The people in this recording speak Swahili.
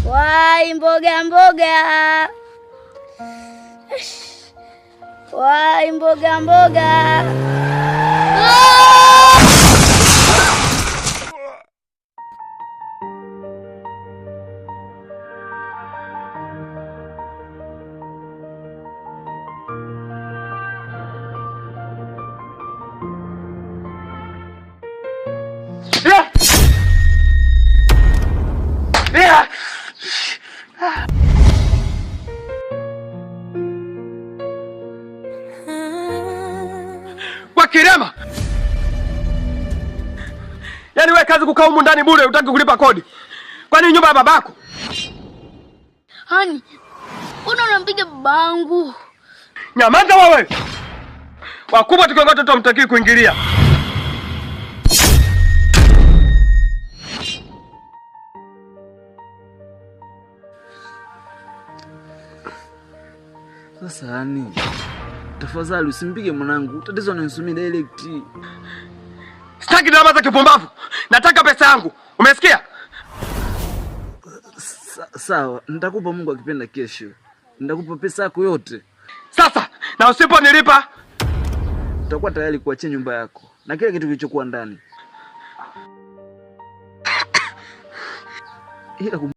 Wai mboga mboga. Wai mboga mboga. Ah! Yeah! Yeah! Kwa kirema. Yaani wewe kazi kukaa humu ndani bure, hutaki kulipa kodi. Kwani nyumba ya babako? Hani, mbona unampiga babangu? Nyamaza wewe. Wakubwa tukiongea watoto hamtakii kuingilia. Sasa yani, tafadhali usimpige mwanangu, tatizo ananisumia direct. Sitaki drama za kipumbavu. Nataka pesa yangu. Umesikia? Sawa, nitakupa Mungu akipenda kesho. Nitakupa pesa yako yote. Sasa na usiponilipa utakuwa tayari kuachia nyumba yako na kila kitu kilichokuwa ndani. Ila